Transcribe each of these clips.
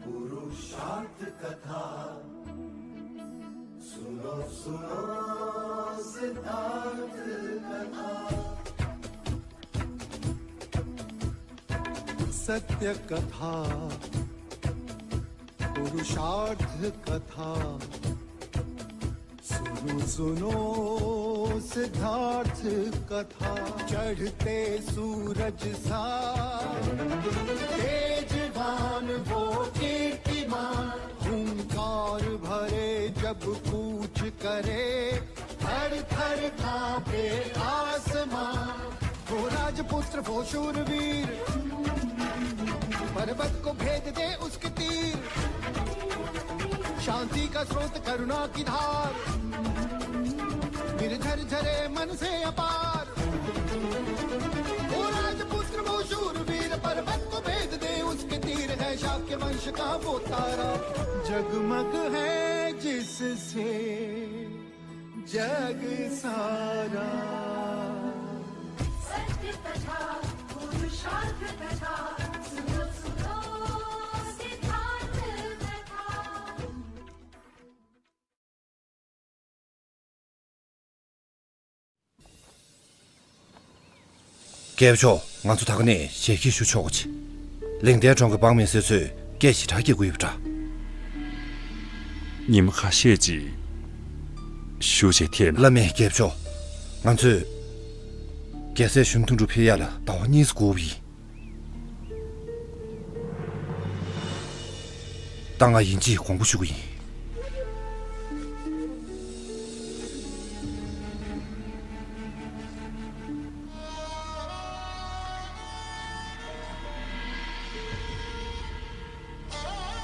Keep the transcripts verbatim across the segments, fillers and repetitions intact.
पुरुषार्थ कथा। सुनो सुनो सिद्धार्थ कथा। सत्य कथा, पुरुषार्थ कथा। सुनो सुनो सिद्धार्थ कथा। चढ़ते सूरज सा तेजवान वो कीर्तिमान, हुंकार भरे जब कूच करे, थर थर कांपे आसमां। वो राजपुत्र वो शूरवीर, पर्वत को भेद दे उसके तीर, शांति का स्रोत करुणा की धार, निर्झर झरे मन से अपार। वो राजपुत्र वो शूरवीर, पर्वत को भेद दे उसके तीर, है शाक्य वंश का वो तारा, जगमग है जिससे जग सारा। सत्य कथा, पुरुषार्थ कथा, सुनो सुनो सिद्धार्थ कथा। རྒྱལ་པོ་མཆོག་ང་ཚོ་ད་ག་ནས་ཞལ་གྱིས་ཞུ་ཆོག་གོ་ཆེ། ལིང་ཏའི་གྲོང་གི་འབངས་མི་སེར་ཚོས་སྐད་ཞེ་དྲག་རྒྱག་གི་ཡོད་པ་འདྲ། ཉི་མ་ཁ་ཤས་ཅིག་བཞུགས་བྱས་ཐད་ན། བླ་མེད་རྒྱལ་པོ་མཆོག་ང་ཚོས་རྒྱལ་སྲས་གཞོན་ནུ་དོན་གྲུབ་ཕེབས་ཡ་ལ་ཟླ་བ་གཉིས་འགོར་བ་ཡིན། ད་ང་ཡིན་གཅིག་དགོངས་པ་ཞུ་གི་ཡིན།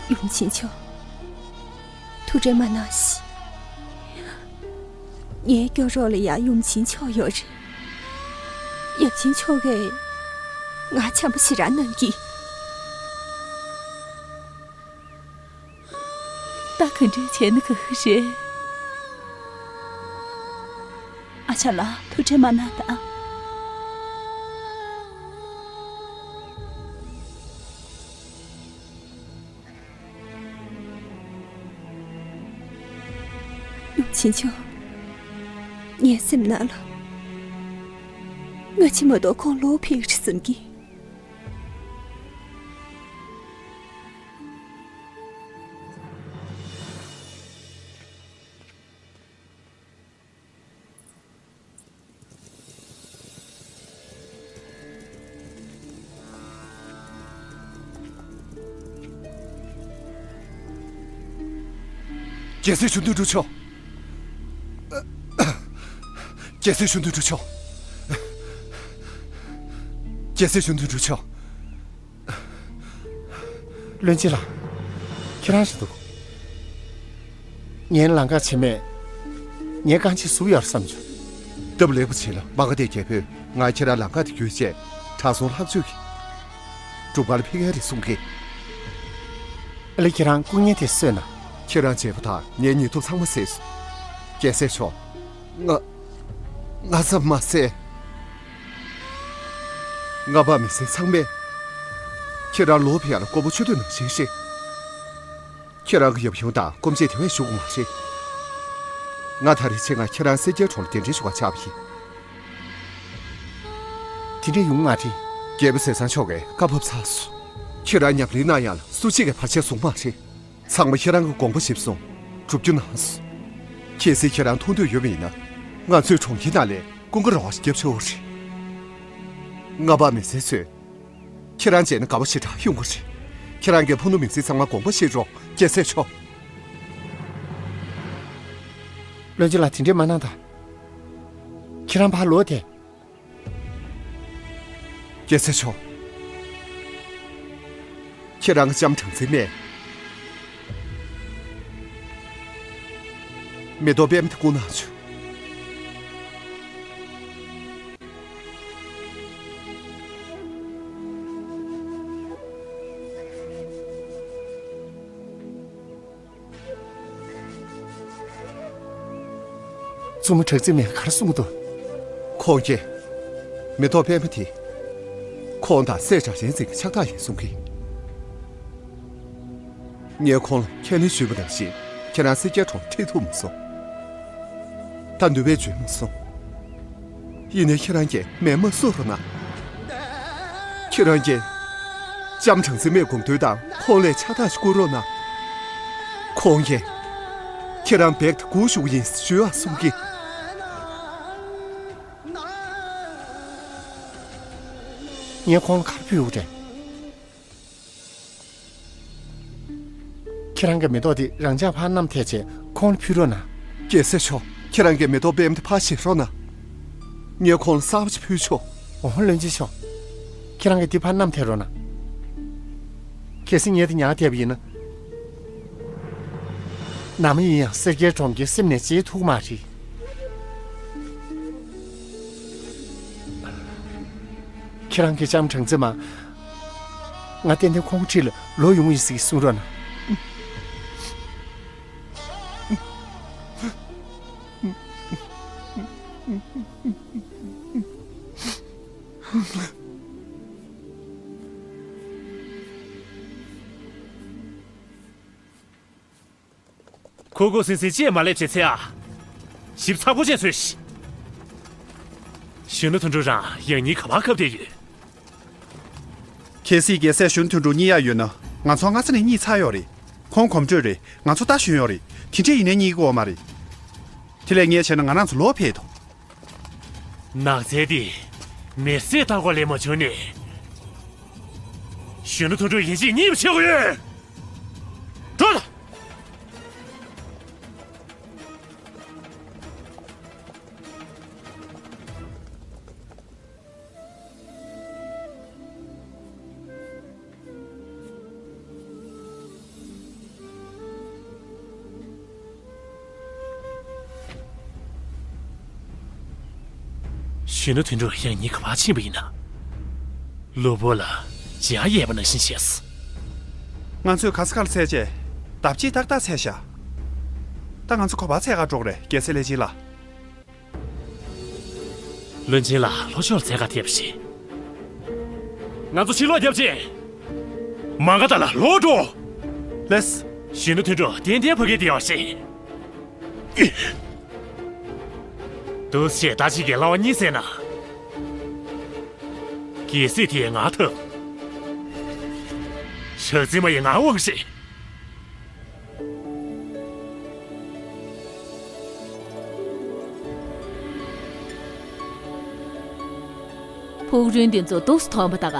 ཡུམ་ཆེན་མཆོག་ཐུགས་ཁྲལ་མ་གནང་ཞིག་ངའི་སྐྱོ་རོགས་ལ་ཡང་ཡུམ་ཆེན་མཆོག་ཡོད་རེད། ཡབ་ཆེན་མཆོག་གིས་ང་འཆམ་པོ་ཞེ་དྲག་གནང་གི། ད་ག་འདྲ་བྱས་ན་དགའ་གི་རེད། ཨ་ཅག་ལགས་ཐུགས་ཁྲལ་མ་གནང་དང་། ཡུམ་ཆེན་མཆོག་ངའི་སེམས་ནང་ལ་སྔ་ཕྱི་མ་གཏོགས་ཁོང་ལོག་ཕེབས་རེད་བསམ་གི། རྒྱལ་སྲས་གཞོན་ནུ་དོན་གྲུབ་མཆོག་རྒྱལ་སྲས་གཞོན་ནུ་དོན་གྲུབ་མཆོག་རྒྱལ་སྲས་གཞོན་ནུ་དོན་གྲུབ་མཆོག་བློན་ཆེན་ལགས། ཁྱེད་རང་ཞིག་འདུག་ངའི་ལམ་ཁ་ཕྱེ་མས། ངའི་རྐང་རྗེས་ཟུག་ཡོད་བསམ་བྱུང་། སྟབས་ལེགས་པོ་བྱས་ལ་མ་ག་དེ་རྒྱལ་པོས་ང་ཁྱེད་རང་ལམ་ཁ་དེ་བརྒྱུད་བྱས་དྲང་སྲོང་ལྷག་བཅུག་གི་སྒྲུབ་གར་ཕེབས་མཁན་རེད་གསུང་གི། ཨ་ལེ་ཁྱེད་རང་སྐུ་ངལ་དེ་གསོས་ན། ཁྱེད་རང་བྱེད་པོ་དང་ངའི་ཉེ་ཐུབ་ཚང་མ་བསད་སོང་། རྒྱལ་སྲས་མཆོག་ང་ང་ཙམ་མ་ཟད། ང་པ་མི་སེར་ཚང་མས་ཁྱེད་རང་ལོག་ཕེབས་ཡ་ལ་མགོན་པོ་མཆོད་འདོད་ནང་བཞིན་རེད། ཁྱེད་རང་གི་ཡབ་ཡུམ་དང་སྐུ་མཆེད་དེ་བས་ཞུ་དགོས་མ་རེད། ང་ད་རེས་ཆེད་མངགས་ཁྱེད་རང་སེར་སྐྱའི་གྲོང་ལ་གདན་འདྲེན་ཞུ་གར་བཅར་བ་ཡིན། དེ་འདྲ་ཡོང་མ་རེད། རྒྱལ་པོ་ཟས་གཙང་མཆོག་གིས་བཀའ་ཕབ་ཚར་སོང་། ཁྱེད་རང་ཉམས་ལེན་གནང་ཡ་ལ་སུ་གཅིག་གིས་བར་ཆད་བཟུང་མ་རེད། ཚང་མ་ཁྱེད་རང་གི་དགོངས་པ་གཞིར་བཟུང་བསྒྲུབ་རྒྱུ་གནང་སོང་། གལ་སྲིད་ཁྱེད་རང་མཐོང་འདོད་ཡོད་པ་ཡིན་ན། ང་ཚོའི་གྲོང་ཁྱེར་ནང་ལ་ཀུན་དགའ་ར་བ་ཞིག་བརྒྱབ་ཆོག་རེད། ང་པ་མི་སེར་ཚོས་ཁྱེད་རང་མཇལ་ན་དགའ་པོ་ཞེ་དྲག་ཡོང་གི་རེད། ཁྱེད་རང་གི་ཕུ་ནུ་མི་སེར་ཚང་མ་དགོངས་པ་བཞེས་རོགས། རྒྱལ་སྲས་མཆོག་བློན་ཆེན་ལགས་དེ་འདྲས་མ་གནང་དང་། ཁྱེད་རང་ཕར་ལོག་དེ། རྒྱལ་སྲས་མཆོག་ཁྱེད་རང་གི་ལྕམ་སྦྲང་རྩིའི་སྨན། མེ་ཏོག་པད་མ་དེ་བསྐུར་གནང་བྱུང་། བཙུན་མོ་སྦྲང་རྩིའི་སྨན་ག་རེ་གསུང་གི་འདུག་ཁོང་གིས་མེ་ཏོག་པད་མ་དེ་ཁོ། ཁོང་དང་སྲས་གྲགས་ཅན་འཛིན་གྱི་ཕྱག་རྟགས་ཡིན་གསུང་གི། ངས་ཁོང་ལ་ཁས་ལེན་ཞུས་པ་ནང་བཞིན་ཁྱེད་རང་སེར་སྐྱའི་གྲོང་ཁྲིད་ཐུབ་མ་སོང་། ད་ནུས་པས་འཇུས་མ་སོང་། ཡིན་ནའི་ཁྱེད་རང་གིས་མེ་མ་གསོད་རོགས་གནང་། ཁྱེད་རང་གིས་ལྕམ་གྲངས་འཛིན་མའི་དགོངས་དོན་དང་ཁོང་ལ་ཕྱག་རྟགས་ཤིག་བསྐུར་རོགས་གནང་། ཁོང་གིས་ཁྱེད་རང་འབེབས་དེ་སྒུག་བཞུགས་ཡིན་ཞུ་ཡག་གསུང་གི། ངས་ཁོང་ལ་ག་རེ་ཕུལ་དགོས་རེད། ཁྱེད་རང་གི་མེ་ཏོག་དེ་རང་འཇགས་ཕར་བསྣམས་ཐལ་བྱས་ཁོང་ལ་ཕུལ་རོགས་གནང་། རྒྱལ་སྲས་མཆོག་ཁྱེད་རང་གི་མེ་ཏོག་པད་མ་དེ་ཕར་བཞེངས་རོགས་གནང་། ངས་ཁོང་ལ་གསར་པ་ཅིག་ཕུལ་ཆོག་འོ་བློན་ཆེན་མཆོག་ཁྱེད་རང་གིས་དེ་ཕར་བསྣམས་ཐལ་རོགས་གནང་། གལ་སྲིད་ངས་དེ་ཉར་བསྡད་པ་ཡིན་ན། ནམ་ཡིན་ཡང་སེར་སྐྱའི་གྲོང་ཁྱེར་སེམས་ནས་བརྗེད་ཐུབ་མ་རེད། ཁྱེད་རང་གི་ལྕམ་གྲངས་འཛིན་མ། ང་ཏན་ཏན་ཁོང་ཁྲིད་ལ་ལོག་ཡོང་ཡིན་ཟེར་གསུང་རོགས་གནང་། ཁུ་ཁུ་སིང་སིང་ཅིས་མ་སླེབས་བྱས་ཚེ་ཨ། ཞིབ་ཚགས་པོ་བྱས་ཚོས་ཤིག་གཞོན་ནུ་དོན་གྲུབ་རང་ཡང་སྙིང་ག་པར་ཁབ་བསྡད་ཡོད། གལ་སྲིད་རྒྱལ་སྲས་གཞོན་ནུ་དོན་གྲུབ་རྙེད་ཡག་ཡོད་ན་ང་ཚོ་སྔ་ས་ནས་རྙེད་ཚར་ཡོད་རེད། ཁོང་གོམ་བགྲོད་རེད། ང་ཚོ་རྟ་ཞོན་ཡོད་རེད། དེ་འདྲས་ཡིན་ནའི་རྙེད་ཀྱི་ཡོད་མ་རེད། དེ་ལས་ངས་བྱས་ན་ང་རང་ཚོ་ལོག་ཕེབས་དང་། ནགས་ཚལ་འདི་མེར་སྲེག་བཏང་དགོས་ལས་མ་བྱུང་ནས། གཞོན་ནུ་དོན་གྲུབ་ཡིན་གཅིག་རྙེད་པ་བྱེད་དགོས་ཡོད། འགྲོ་ད། གཞོན་ནུ་དོན་གྲུབ་ཡང་སྙིང་ག་པར་ཕྱིན་པ་ཡིན་ན། གློ་བུར་ལ་འཇའ་ཡལ་བ་ནང་བཞིན་བྱས་སོང་། ང་ཚོས་ག་ས་ག་ལ་འཚོལ་བྱས། ལྡབ་གཅིག་ཏག་ཏག་འཚོལ་བཞག་ད་ང་ཚོ་ག་པར་འཚོལ་ག་འགྲོ་གི་རེད། རྒྱལ་སྲས་ལྷས་བྱིན་ལགས། བློན་ཆེན་ལགས་ལྷོ་ཕྱོགས་ལ་འཚོལ་ག་ཐེབས་ཤིག་ང་ཚོ་ཕྱིར་ལོག་རྒྱབ་ཅིང་། མ་ག་དྷ་ལ་ལོག་འགྲོ། ལགས། གཞོན་ནུ་དོན་གྲུབ་ཏན་ཏན་ཕ་གིར་བསྡད་པ་ཞིག་འདུག་སེ་ད་ཅིག་གི་ལྷ་བ་གཉིད་སད་ན། རྒྱལ་སྲིད་དེ་ང་ཐོབ། གྲངས་འཛིན་མ་ཡིས་ང་དབང་ཞིག་ཕུག་རོན་འདི་ཚོ་འདུག་སེ་མཐོང་བ་ད་ག་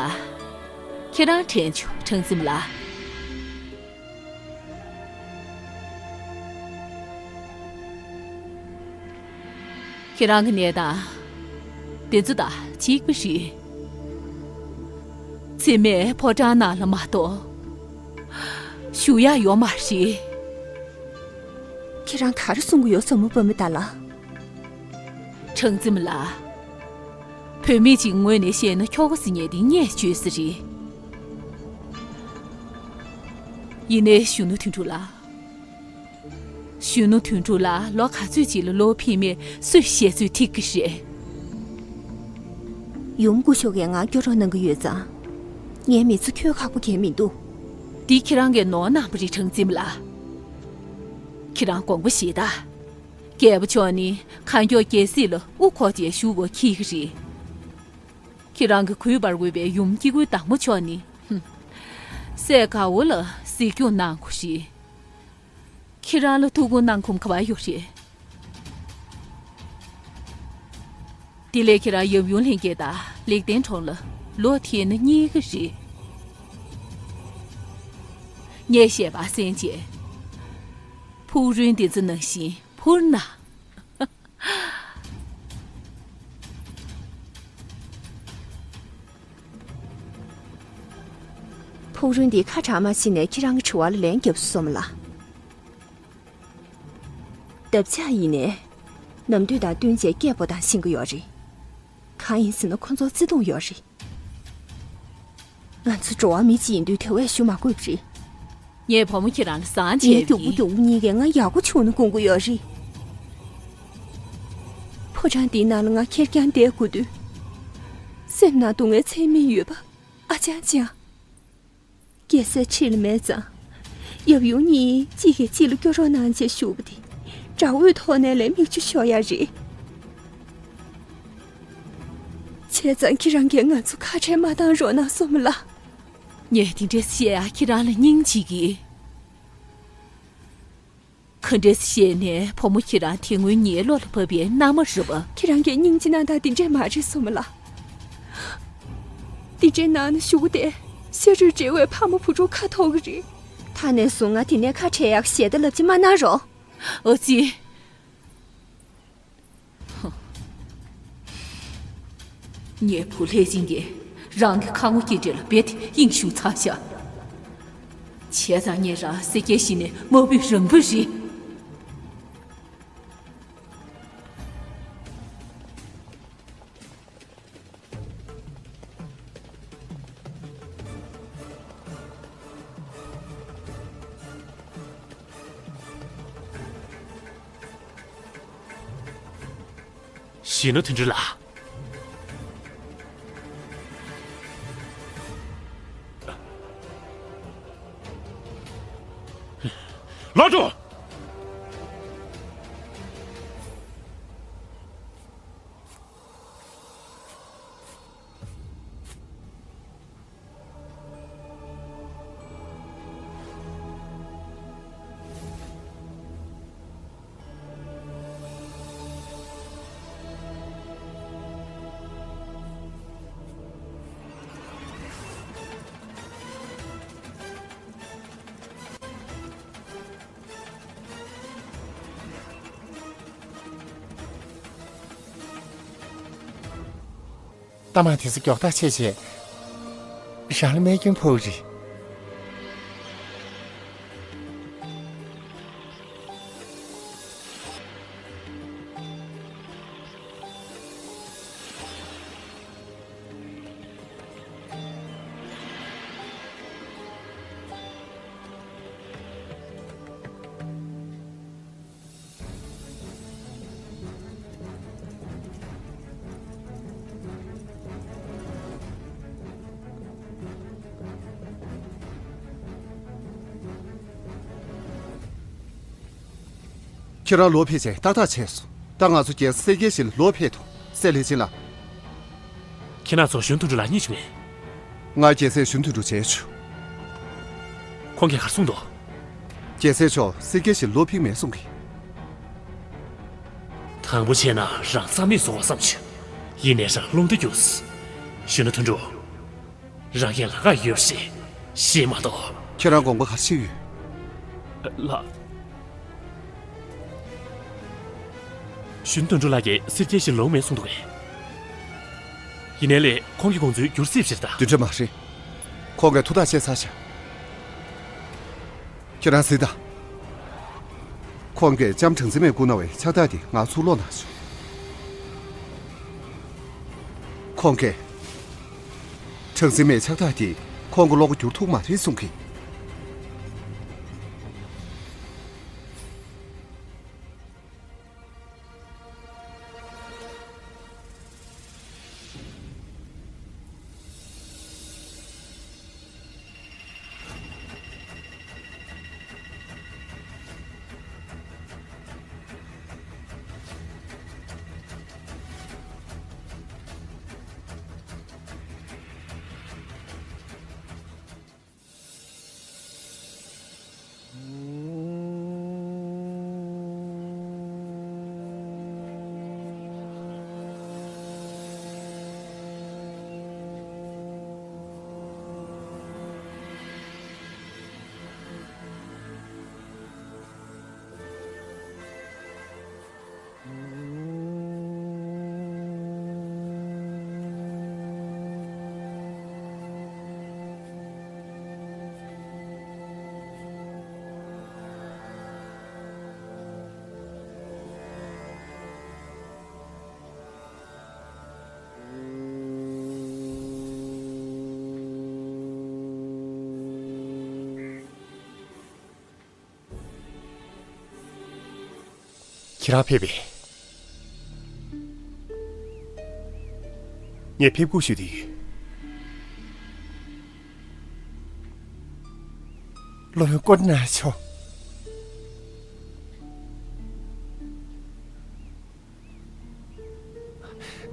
ཁྱེད་རང་དྲན་བྱུང་གྲངས་འཛིན་མ་ལགས། ཁྱེད་རང་གི་གནས་སྟངས་དེ་ཚོ་དང་གཅིག་པ་རེད། འཛིན་མས་ཕོ་བྲང་ནང་ལ་མ་གཏོགས་བཞུགས་ཡག་ཡོད་མ་རེད། ཁྱེད་རང་ག་རེ་གསུང་གི་ཡོད། སྲུ་མོ་དཔའ་མོ་ད་ལ། གྲངས་འཛིན་མ་ལགས། བུད་མེད་ཅིག་ངོས་ནས་བཤད་ན་ཁྱོ་ག་ཟེར་མཁན་དེ་བརྙས་བཅོས་ས་རེད། ཡིན་ནའི་གཞོན་ནུ་དོན་གྲུབ་ལགས། གཞོན་ནུ་དོན་གྲུབ་ལགས་ལོ་ག་ཚོད་ཅིག་ལ་ལོག་ཕེབས་མིན་སུས་བཤད་ཚོད་ཐིག་གི་རེད། ཡུམ་སྐུ་ཞབས་ཀྱིས་ང་སྐྱོ་རོགས་གནང་གི་ཡོད་ཙང་། ངའི་མི་ཚེ་འཁྱོལ་ཁག་པོ་གང་ཡང་མི་འདུག་འདི་ཁྱེད་རང་གིས་ནོར་གནང་བ་རེད་གྲངས་འཛིན་མ་ལགས། ཁྱེད་རང་དགོངས་པ་བཞེས་དང་། རྒྱལ་པོ་མཆོག་ནི་གང་མགྱོགས་རྒྱལ་སྲིད་ལ་དབུ་འཁོར་ཏེ་བཞུགས་དགོས་ཀྱི་རེད། ཁྱེད་རང་གིས་གུས་པར་འོས་པའི་ཡུམ་སྐྱེ་དགུའི་བདག་མོ་མཆོག་ནི། ཧུམ། སྲས་དགའ་བོ་ལ་གཟིགས་སྐྱོང་གནང་དགོས་རེད། ཁྱེད་རང་ལ་ཐུགས་ཁུར་གནང་ཁོམ་ག་པར་ཡོད་རེད། དེ་ལས་ཁྱེད་རང་ཡབ་ཡུམ་ལྷན་རྒྱས་དང་ལེགས་ལྡན་གྲོང་ལ་ལོག་ཐེངས་ནི་གཉིས་ཀ་རེད། ངས་བཤད་པ་གསན་བྱས། ཕུག་རོན་འདི་ཚོ་ནང་བཞིན་འཕུར་ན། ཕུག་རོན་འདིས་ཁ་གྲག་མ་ཕྱིན་ནས་ཁྱེད་རང་གི་དྲི་བ་ལ་ལན་བརྒྱབ་སོང་སོམ་ལ། འདབ་ཆགས་ཡིན་ནའི། ནམ་དུས་དང་བསྟུན་བྱས་སྐད་འབོད་སྟངས་ཤེས་ཀྱི་ཡོད་རེད། གང་ཡིན་ཟེར་ན་ཁོ་ཚོར་བརྩེ་དུང་ཡོད་རེད། ང་ཚོ་འགྲོ་བ་མི་གཅིག་ཡིན་དུས་དེ་བས་ཞུ་མ་དགོས་པ་རེད། ངས་བུ་མོ་ཁྱེད་རང་ལ་བཟང་བྱས་ངའི་པ་མགྱོགས་པོ་ཡིན། མགྱོགས་པོ་གཉིས་ཀས་ང་ཡག་པོ་བྱུང་ན་དགོངས་ཀྱི་ཡོད་རེད། ཕོ་བྲང་འདིའི་ནང་ལ་ང་ཁེར་རྐྱང་བསྡད་དགོས་དུས། སེམས་ནང་སྡུག་བསྔལ་ཚད་མེད་ཡོད་པ། ཨ་ཅང་ཅང་། རྒྱལ་སྲས་ཁྲིད་ལ་མེད་ཙང་། ཡབ་ཡུམ་གཉིས་གཅིག་གིས་གཅིག་ལ་སྐྱོ་རོགས་གནང་བྱས་ཞུ་བ་དེ། དགྲ་བོའི་ཐོག་ནས་ལས་མིག་ཆུ་ཤོར་ཡ་རེད། བྱས་ཙང་ཁྱེད་རང་གིས་ང་ཚོ་ཁ་བྲལ་མ་བཏང་རོགས་གནང་སོ་མ་ལགས། ངས་དེ་འདྲས་བཤད་ཡ་ཁྱེད་རང་ལ་སྙིང་རྗེ་གི། ག་འདྲས་བཤད་ནས་བུ་མོ་ཁྱེད་རང་དེ་སྔོན་ངའི་བློ་ལ་བབས་པའི་མནའ་མ་རེད་པ། ཁྱེད་རང་གིས་སྙིང་རྗེ་གནང་སྟངས་དེ་འདྲས་མ་རེད་སོ་མ་ལགས། དེ་འདྲས་གནང་ན་གཞུག་གུ་དེ་ཤ་རུས་འབྲེལ་བའི་ཕ་མ་བུ་ཕྲུག་ཁ་འཐོར་གི་རེད། ད་ནས་བཟུང་ང་དེ་ནས་ཁ་བྲལ་ཡག་ཞེ་ད་ལབ་ཅིག་མ་གནང་རོགས། ཨ་ཙི། ངའི་བུ་ལྷས་བྱིན་གྱིས་རང་གི་ཁ་ངོ་སྐྱེ་འདྲེ་ལ་རྦད་དེ་དབྱིངས་ཞུགས་ཚར་བཞག་བྱས་ཙང་ངས་རང་སེར་སྐྱའི་གཞི་ནས་མ་བུད་རང་བུད་རེད། གཞོན་ནུ་དོན་གྲུབ་ལགས། ལོག་འགྲོ། གཏའ་མ་དེ་ཚོ་མགྱོགས་ཐག་ཆོད་བྱས། རང་ལ་རྨས་སྐྱོན་ཕོག་རེད། ཁྱེད་རང་ལོག་ཕེབས་བྱས་ཏག་ཏག་བྱས་སོང་། ད་ང་ཚོ་རྒྱལ་ས་སེར་སྐྱའི་གཞིས་ལ་ལོག་ཕེབས་ཐུབ། སྲས་ལྷས་བྱིན་ལགས། ཁྱེད་རང་ཚོ་གཞོན་དོན་གྲུབ་ལགས་རྙེད་བྱུང་ངས། ང་རྒྱལ་སྲས་གཞོན་དོན་གྲུབ་མཇལ་བྱུང་། ཁོང་གིས་ག་རེ་གསུངས་འདུག་རྒྱལ་སྲས་མཆོག་སེར་སྐྱའི་གཞིས་ལ་ལོག་ཕེབས་མེད་གསུང་གི། དང་པོ་བྱས་ན་རང་རྩ་མེད་བཟོ་བ་བསམ་བྱུང་། ཡིན་ནའི་རང་རླུང་རྟ་རྒྱུགས། གཞོན་ནུ་དོན་གྲུབ། རང་གི་ལ་ཁག་ཡོད་པ་ཞིག་ཤེས་མ་གཏོགས། ཁྱེད་རང་དགོངས་པ་ག་རེ་བཞེས་ཡོད། ལགས། གཞོན་དོན་གྲུབ་ལགས་ཀྱིས་སེར་སྐྱའི་གཞིས་ལོག་མེད་གསུངས་འདུག་གས། ཡིན་ནའི་ལས་ཁོང་གི་དགོངས་ཚུལ་འགྱུར་སྲིད་པ་ཞིག་རེད་ད། དེ་འདྲ་མ་རེད། ཁོང་གིས་ཐུགས་ཐག་བཅད་ཚར་བཞག་ཁྱེད་རང་གཟིགས་དང་། ཁོང་གིས་ལྕམ་གྲངས་འཛིན་མས་བསྐུར་གནང་བའི་ཕྱག་རྟགས་དེ་ང་ཚུར་སློག་གནང་བྱུང་། ཁོང་གིས། གྲངས་འཛིན་མའི་ཕྱག་རྟགས་དེ་ཁོང་གི་བློ་ཁ་འགྱུར་ཐུབ་མ་རེད་གསུང་གི། ཁྱེད་རང་ཕེབས་པས། ངས་ཕེབས་སྒུག་ཞུས་བསྡད་ཡོད། སློབ་དཔོན་ཀོ་ཌི་ནཱ་ཡ་མཆོག་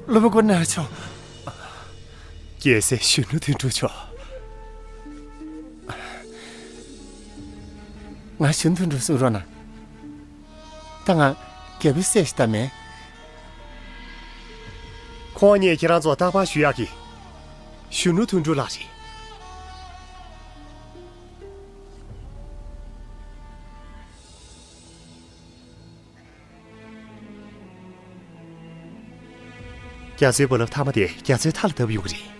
སློབ་དཔོན་ཀོ་ཌི་ནཱ་ཡ་མཆོག་རྒྱལ་སྲས་གཞོན་ནུ་དོན་གྲུབ་མཆོག་ང་གཞོན་ནུ་དོན་གྲུབ་གསུང་རོགས་གནང་། ད་ང་རྒྱལ་པོའི་སྲས་ཤིག་ད་མེད། ཁོང་ཉིད་ཁྱེད་རང་ཚོ་རྟག་པར་ཞུ་ཡག་གི། གཞོན་ནུ་དོན་གྲུབ་ལགས་རེད། རྒྱ་མཚོའི་རྦ་རླབས་མཐའ་མ་དེ་རྒྱ་མཚོའི་མཐའ་ལ་བརྡབས་ཡོང་གི་རེད།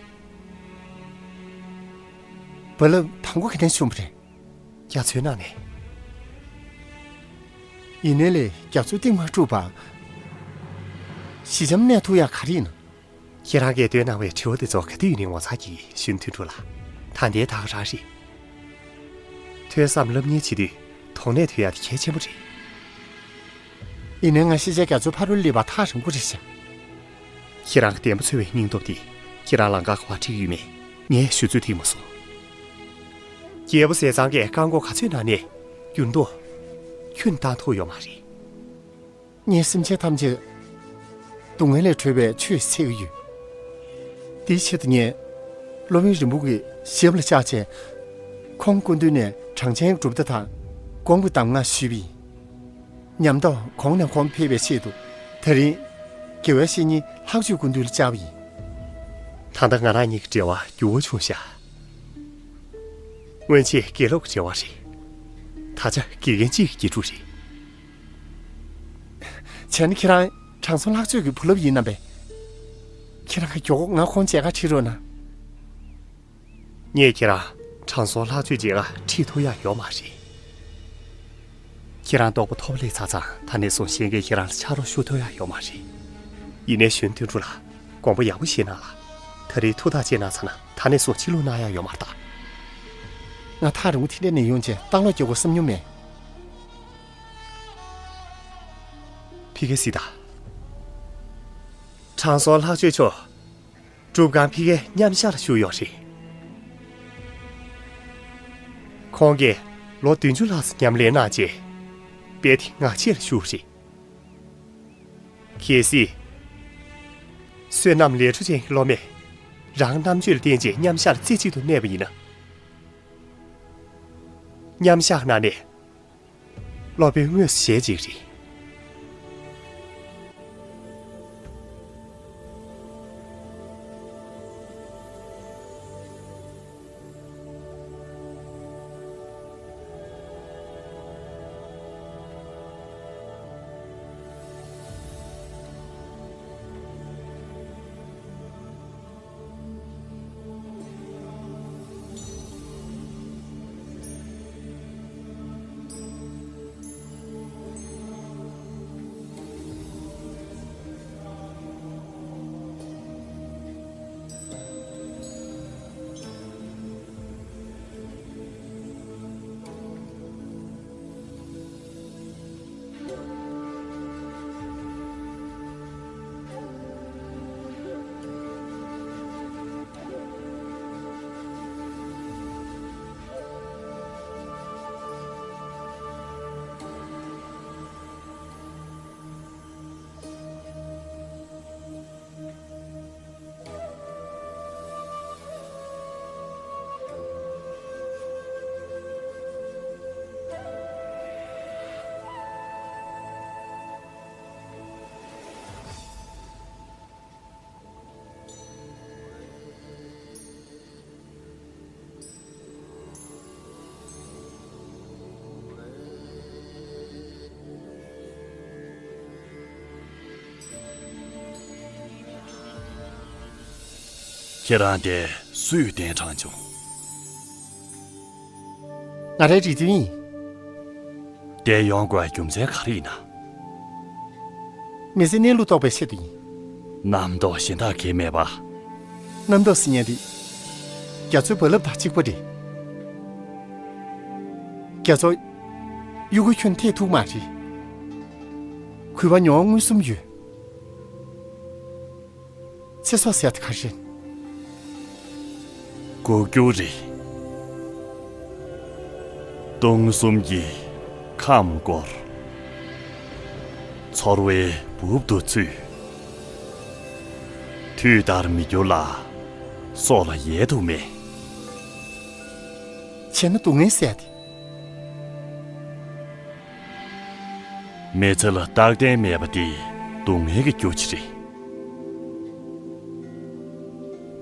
རྦ་རླབས་དང་པོ་ག་ནས་བྱུང་བ་རེད། རྒྱ་མཚོའི་ནང་ནས། ཡིན་ནའི་ལས་རྒྱ་མཚོའི་གཏིང་མ་དཀྲུགས་པར། ཞི་འཇམ་གནས་ཐུབ་ཡག་ག་རེ་ཡིན་ནམ། ཁྱེད་རང་གིས་འདོན་གནང་བའི་དྲི་བ་དེ་ཚོ་ག་དུས་ཡིན་ནའི་ངོ་མཚར་གྱི་གཞོན་དོན་གྲུབ་ལགས། ད་ལྟའི་ད་ག་རང་རེད། ཐོས་བསམ་སློབ་གཉེར་བྱེད་དུས་དོགས་གནད་ཐོན་ཡག་དེ་གལ་ཆེན་པོ་རེད། ཡིན་ནའི་ང་ཤེས་བྱའི་རྒྱ་མཚོའི་ཕ་རོལ་སླེབས་པ་ཐག་རིང་པོ་རེད་ཤག་ཁྱེད་རང་གི་བདེན་པ་འཚོལ་བའི་སྙིང་སྟོབས་དེ་ཁྱེད་རང་ལང་ཀར་ག་པར་ཁྲིད་ཀྱི་ཡོད་མེད་ངས་ཞུ་ཚོད་ཐིག་མ་སོང་། རྒྱལ་པོ་ཟས་གཙང་གིས་རྐང་མགོ་ག་ཚོད་ན་ནས་འགྱུར་ལྡོག་ཁྱོན་བཏང་ཐུབ་ཡོད་མ་རེད། ངས་སེམས་ཅན་ཐམས་ཅད་སྡུག་བསྔལ་ལས་གྲོལ་བའི་ཆོས་འཚོལ་གྱི་ཡོད། དེའི་ཆེད་དུ་ངས་སློབ་དཔོན་རིན་པོ་ཆེའི་ཞབས་ལ་བཅར་བྱས། ཁོང་སྐུ་མདུན་ནས་གྲངས་ཅན་གྲུབ་མཐའ་དང་དགོངས་པའི་གདམས་ངག་ཞུས་པ་ཡིན། ཉམས་རྟོགས་གོང་ནས་གོང་འཕེལ་བའི་ཆེད་དུ་དེ་རིང་དགེ་བའི་བཤེས་གཉེན་ལྷག་སྤྱོད་སྐུ་མདུན་ལ་བཅར་བ་ཡིན། ད་ལྟ་ང་རང་གཉིས་ཀྱི་འབྲེལ་བ་འགྱུར་བ་བྱུང་ཤག་སྔོན་ཆད་དགེ་སློབ་ཀྱི་འབྲེལ་བ་རེད། ད་ཆ་དགེ་རྒན་གཅིག་གི་དགེ་ཕྲུག་རེད། བྱས་ན་ཁྱེད་རང་དྲང་སྲོང་ལྷག་སྤྱོད་ཀྱི་བུ་སློབ་ཡིན་ནམ་པས། ཁྱེད་རང་གི་མགྱོགས་པོ་ང་ཁོང་མཇལ་ཁ་ཁྲིད་རོགས་གནང་། ངས་ཁྱེད་རང་དྲང་སྲོང་ལྷག་སྤྱོད་མཇལ་ཁ་ཁྲིད་ཐུབ་ཡག་ཡོད་མ་རེད། ཁྱེད་རང་རྟོགས་པ་མཐོ་པོ་སླེབས་ཚར་ཙང་ད་ནས་བཟུང་གཞན་གྱིས་ཁྱེད་རང་ལ་ཕྱག་རོགས་ཞུ་ཐུབ་ཡག་ཡོད་མ་རེད། ཡིན་ནའི་གཞོན་དོན་གྲུབ་ལགས། དགོངས་པ་ཡག་པོ་བཞེས་གནང་ལ། ད་རེས་ཐུགས་ཐག་བཅད་གནང་ཚར་ན་ད་ནས་བཟུང་ཕྱིར་ལོག་གནང་ཡག་ཡོད་མ་རེད་ད། ང་ཐག་རིང་པོ་དེ་འདྲ་ནས་ཡོང་བྱས་ལྟ་ཀློག་རྒྱག་དགོས་བསམ་མྱོང་མེད། ཕ་གིར་གཟིགས་དང་། དྲང་སྲོང་ལྷག་སྤྱོད་མཆོག་སྒྲུབ་ཁང་ཕ་གིའི་མཉམ་ཞག་ལ་བཞུགས་ཡོད་རེད། ཁོང་གིས་ལོ་བདུན་ཅུ་ལྷག་ཙམ་ཉམས་ལེན་གནང་རྗེས། དཔལ་ལྡན་ངག་བཅད་ལ་བཞུགས་རེད། གལ་སྲིད། བསོད་ནམས་ལས་འཕྲོ་ཅན་གྱི་སློབ་མས་རང་རྣམ་དཔྱོད་ལ་བརྟེན་བྱས་མཉམ་ཞག་ལ་རྩེ་གཅིག་ཏུ་གནས་པ་ཡིན་ན། མཉམ་ཞག་ནང་ནས་སློབ་དཔོན་དངོས་སུ་ཞལ་གཅིག་རེད། ཁྱེད་རང་དེ་སུས་གདན་དྲངས་བྱུང་། ང་རའི་རིགས་རྒྱུད་ཡིན། དེ་ཡོང་དགོས་རྒྱུ་མཚན་ག་རེ་ཡིན་ན། མི་ཚེ་གནས་ལུགས་རྟོགས་པའི་ཆེད་དུ་ཡིན། རྣམ་རྟོག་གཞན་དག་གང་མེད་པ། རྣམ་རྟོག་ཟེར་མཁན་དེ། རྒྱ་མཚོའི་རྦ་རླབས་དང་གཅིག་པ་རེད། རྒྱ་མཚོ། གཡུ་གུ་ཁྱོན་ཐེག་ཐུབ་མ་རེད། གུས་པ་མྱོང་བ་མངོན་སུམ་ཡོད། ཚེ་སྲོག་ཟེར་ཡ་དེ་ག་རེ་རེད། སྒུག་རྒྱུ་རེད། སྟོང་གསུམ་གྱི་ཁམས་བསྐོར། ཚོར་བའི་སྦུབས་དུ་ཚུད། དུས་ལྟར་མི་འགྱུར་ལ། སྲོག་ལ་ཡལ་དུ་མེད། བྱས་ན་སྡུག་བསྔལ་ཟེར་ཡ་དེ། མི་ཚེ་ལ་རྟག་བརྟན་མེད་པ་དེ་སྡུག་བསྔལ་གྱི་རྒྱུ་ཅིག་རེད།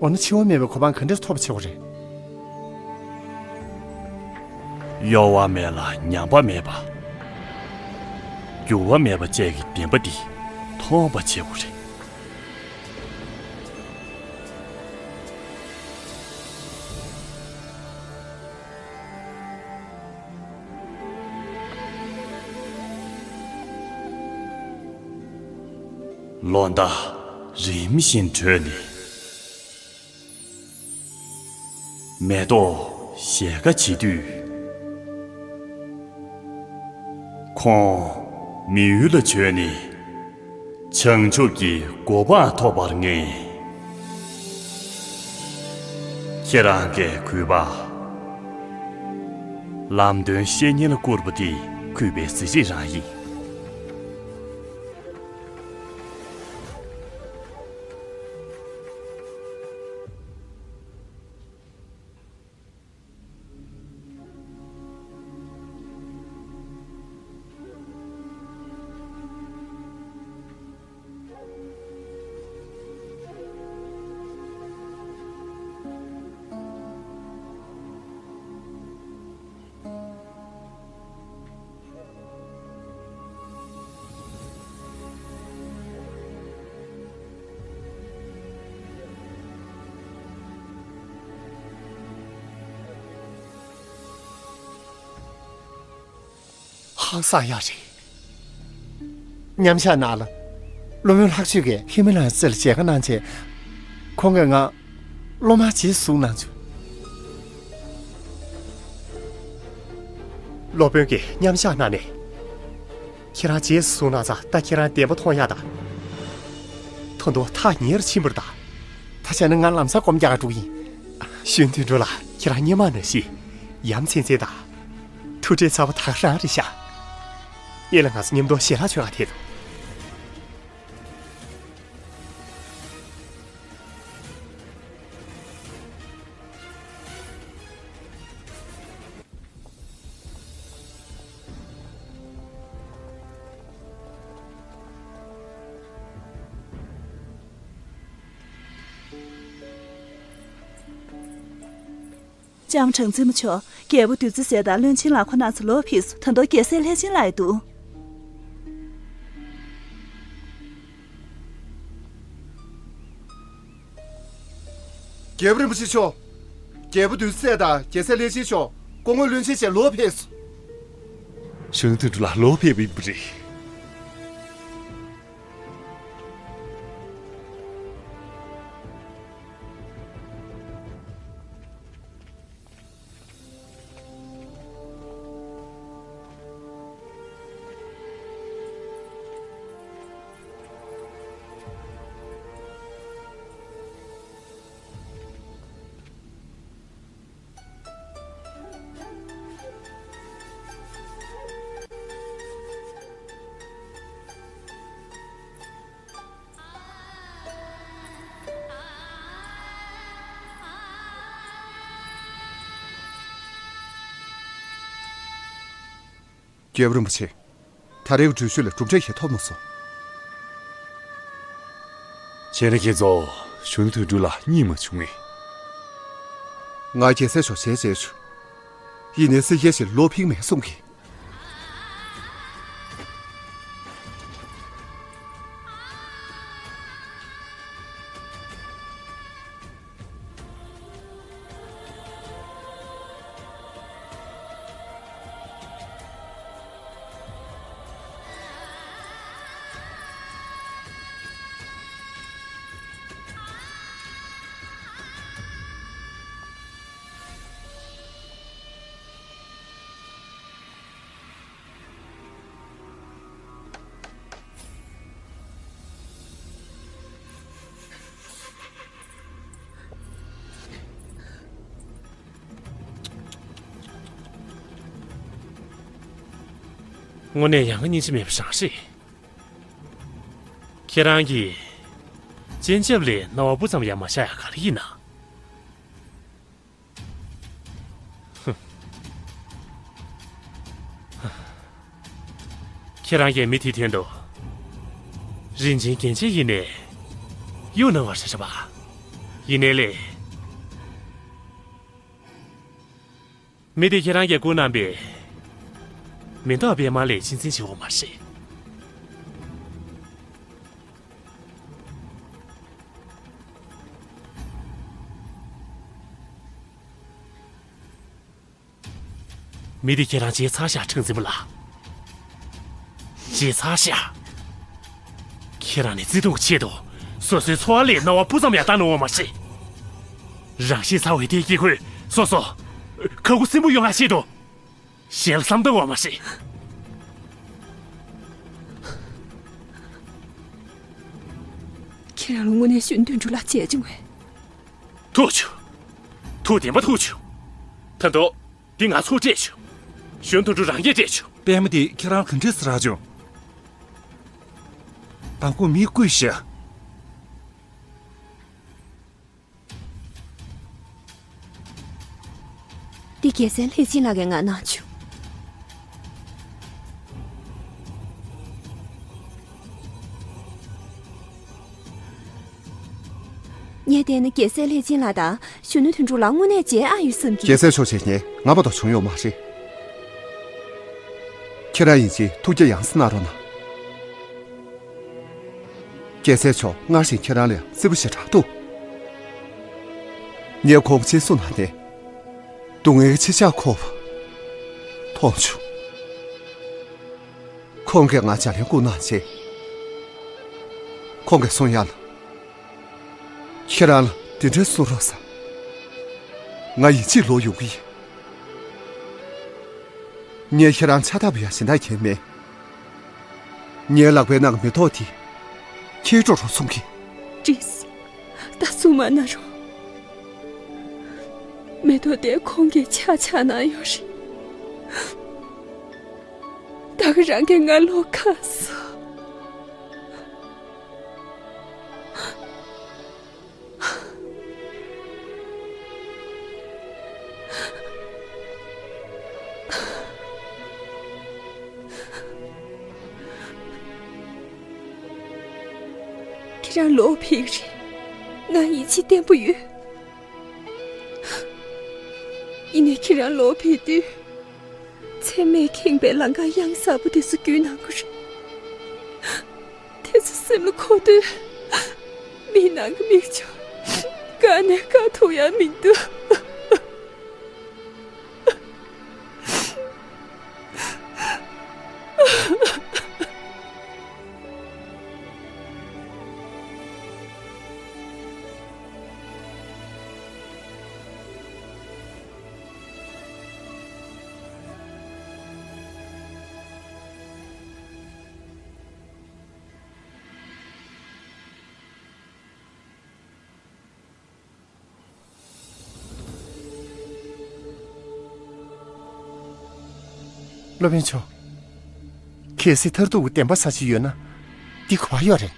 འོ་ན་འཆི་བ་མེད་པའི་གོ་འཕང་ག་འདྲས་ཐོབ་པ་བྱེད་དགོས་རེད། གཡོ་བ་མེད་ལ་ཉམས་པ་མེད་པ། འགྱུར་བ་མེད་པ་བཅས་ཀྱི་བདེན་པ་འདི་མཐོང་བ་བྱེད་དགོས་རེད། ལོ་ཟླ་རིམ་བཞིན་བགྲོད་ནས། མེ་ཏོག་ཞལ་དཀར་བྱེད་དུས། ཁོང་མི་ཡུལ་ལ་བྱོན་ནས། བྱང་ཆུབ་ཀྱི་གོ་འཕང་ཐོབ་པར་ངེས། ཁྱེད་རང་གིས་གུས་པ། ལམ་སྟོན་བཤེས་གཉེན་ལ་བསྐུར་བ་དེ་གུས་པའི་གཟི་བརྗིད་རང་ཡིན། ཧང་སང་ཡག་རེད། མཉམ་བཞག་ནང་ལ། སློབ་དཔོན་ལྷག་སྤྱོད་ཀྱིས་ཧི་མ་ལ་ཡའི་རྩེ་ལ་མཇལ་ཁ་གནང་རྗེས། ཁོང་གིས་ང་སློབ་མར་རྗེས་སུ་བཟུང་གནང་བྱུང་། སློབ་དཔོན་གྱིས་མཉམ་བཞག་གནང་ནས། ཁྱེད་རང་རྗེས་སུ་བཟུང་གནང་ཙང་ད་ཁྱེད་རང་བདེན་པ་མཐོང་ཡག་དང་། ད་དུང་ཐག་ཉེ་རུ་ཕྱིན་པ་རེད་ད། ད་བྱས་ན་ང་ལམ་སང་སྒོམ་རྒྱག་ག་འགྲོ་གི་ཡིན། གཞོན་དོན་གྲུབ་ལགས། ཁྱེད་རང་སྔོན་མ་ནང་བཞིན་ཡ་མཚན་ཅན་དང་། ཐུགས་ཁྲལ་ཚ་པོ་ད་ག་རང་རེད་ཤག་ཨེ་ལ། ང་ཚོ་མཉམ་དུ་ཞལ་ལག་མཆོད་ག་ཐད་དོ། ལྕམ་དྲང་རྩེད་མོ་མཆོག་རྒྱལ་པོ་བདུད་རྩི་ཟས་དང་བློན་ཆེན་ལག་ཁོ་ན་ཚོ་ལོག་ཕེབས་སོང་། ད་དུང་རྒྱལ་སྲས་ལྷས་བྱིན་ལ་ཡི་འདུག་རྒྱལ་པོ་རིན་པོ་ཆེ་མཆོག་རྒྱལ་པོ་བདུད་རྩི་ཟས་དང་རྒྱལ་སྲས་ལྷས་བྱིན་མཆོག་སྐུ་ངོ་བློན་ཆེན་བཅས་ལོག་ཕེབས་སོང་། གཞོན་ནུ་དོན་གྲུབ་ལགས་ལོག་ཕེབས་པ་ཡིན་པ་རེད། རྒྱལ་པོ་རིན་པོ་ཆེ། ད་རེས་ཀྱི་འགྲུལ་བཞུད་ལ་གྲུབ་འབྲས་ཞིག་ཐོབ་མ་སོང་། བྱས་ན་ཁྱེད་ཚོ་གཞོན་ནུ་དོན་གྲུབ་ལ་རྙེད་མ་བྱུང་ངས། ང་རྒྱལ་སྲས་མཆོག་ཞལ་མཇལ་བྱུང་། ཡིན་ནའི་སྲིད་རྒྱལ་ཞིག་ལོག་ཕེབས་མེད་གསུང་གི། དངོས་གནས་ཡ་ང་སྙིང་རྗེ་མེད་པ་རང་རེད། ཁྱེད་རང་གིས་སྤྱན་ཆབ་ལས་རྣ་བ་སྤུ་ཙམ་ཡང་མ་བཞག་ཡ་ག་རེ་ཡིན་ན། ཁྱེད་རང་གིས་མི་དེའི་དོན་དུ་རིན་ཆེན་རྒྱན་ཆ་ཡིན་ནའི་གཡུག་གནང་བ་རེད་པ། ཡིན་ནའི་ལས། མི་དེ་ཁྱེད་རང་གིས་བསྐུར་གནང་པའི་མེ་ཏོག་པད་མ་ལས་གཅེས་འཛིན་བྱེད་དགོས་མ་རེད། མི་དེ་ཁྱེད་རང་བརྗེད་ཚར་ཤག་ཁྲེང་འཛིན་པ་ལགས། བརྗེད་ཚར་ཤག་ཁྱེད་རང་ནི་བརྩེ་དུང་གི་ཆེད་དུ་སོ་སོའི་འཚོ་བ་ལས་རྣ་བ་སྤུ་ཙམ་ཡང་བཏང་གནང་བ་མ་རེད། རང་ཤི་ཚར་བའི་དེའི་དཀྱིལ་འཁོར་སོ་སོ་ཁ་ཁུ་སིམ་པོ་ཡོང་ཡ་ཆེད་དུ་གཞན་ལ་བསམ་བཏང་བ་མ་རེད། ཁྱེད་རང་ལ་དངོས་གནས་གཞོན་དོན་གྲུབ་ལ་བྱས་བྱུང་བས། ཐུགས་རྗེ་ཆེ། ཐུགས་བདེན་པ་ཐུགས་རྗེ་ཆེ། ད་དུང་འདི་ང་ཚོ་སྤྲད་ཆོག་གཞོན་དོན་གྲུབ་རང་གིས་སྤྲད་ཆོག་པད་མ་དེ་ཁྱེད་རང་ག་འདྲས་སེ་རག་བྱུང་། དང་པོ་མི་བསྐུས་ཤིག་འདི་རྒྱལ་སྲས་ལྷས་བྱིན་ལགས་ཀྱིས་ང་གནང་བྱུང་། ངས་བལྟས་ན་རྒྱལ་སྲས་ལྷས་བྱིན་ལགས་དང་གཞོན་ནུ་དོན་གྲུབ་ལགས་དངོས་གནས་མཇལ་ཨ་ཡོད་བསམ་གྱི། རྒྱལ་སྲས་མཆོག་མཇལ་མཁན་ང་མ་གཏོགས་བྱུང་ཡོད་མ་རེད། ཁྱེད་རང་ཡིན་ཕྱིན་ཐུགས་རྒྱ་ཡངས་སེ་གནང་རོགས་གནང་། རྒྱལ་སྲས་མཆོག་སྔར་བཞིན་ཁྱེད་རང་ལ་ཡང་བརྩེ་པོ་ཞེ་དྲག་འདུག་ངས་ཁོང་གི་སྤྱན་ཟུར་གནང་ནས་སྡུག་བསྔལ་གྱི་ཕྱི་ཕྱོགས་འཁོར་བ་མཐོང་བྱུང་། ཁོང་གིས་ང་ལྗགས་ལན་བསྐུར་གནང་རྗེས། ཁོང་གིས་གསུང་ཡག་ལ། ཁྱེད་རང་ལ་འདི་འདྲ་གསུང་རོགས་ཟེར། ང་ཡིད་ཆེས་ལོག་ཡོང་གི་ཡིན། ངས་ཁྱེད་རང་ཕྱག་བཏབ་པ་ཡང་གཞན་དག་གིས་མེད། ངའི་ལག་པའི་ནང་གི་མེ་ཏོག་དེ་ཁྱེར་འགྲོ་རོགས་གསུང་གི། འགྲིགས། ད་གསུང་མ་གནང་རོགས། མེ་ཏོག་དེ་ཁོང་གིས་ཆ་བཞག་གནང་ཡོད་རེད། ད་ག་རང་གིས་ང་ལོག་ཁ་གསོ། ཁྱེད་རང་ལོག་ཕེབས་རེད། ང་ཡིད་ཆེས་བརྟན་པོ་ཡོད། ཡིན་ནའི་ཁྱེད་རང་ལོག་ཕེབས་དུས། མཚན་མོས་ཁེངས་པའི་ལམ་ཁ་གཡང་གཟར་པོ་དེ་ཚོ་བརྒྱུད་གནང་དགོས་རེད། དེ་ཚོ་སེམས་ལ་འཁོར་དུས། མིག་ནང་གི་མིག་ཆུ་བཀག་ནས་བཀག་ཐུབ་ཡ་མི་འདུག་སློབ་དཔོན་མཆོག་གལ་སྲིད་མཐར་ཐུག་གི་བདེན་པ་གསལ་གྱི་ཡོད་ན། འདི་ག་པར་ཡོད་རེད།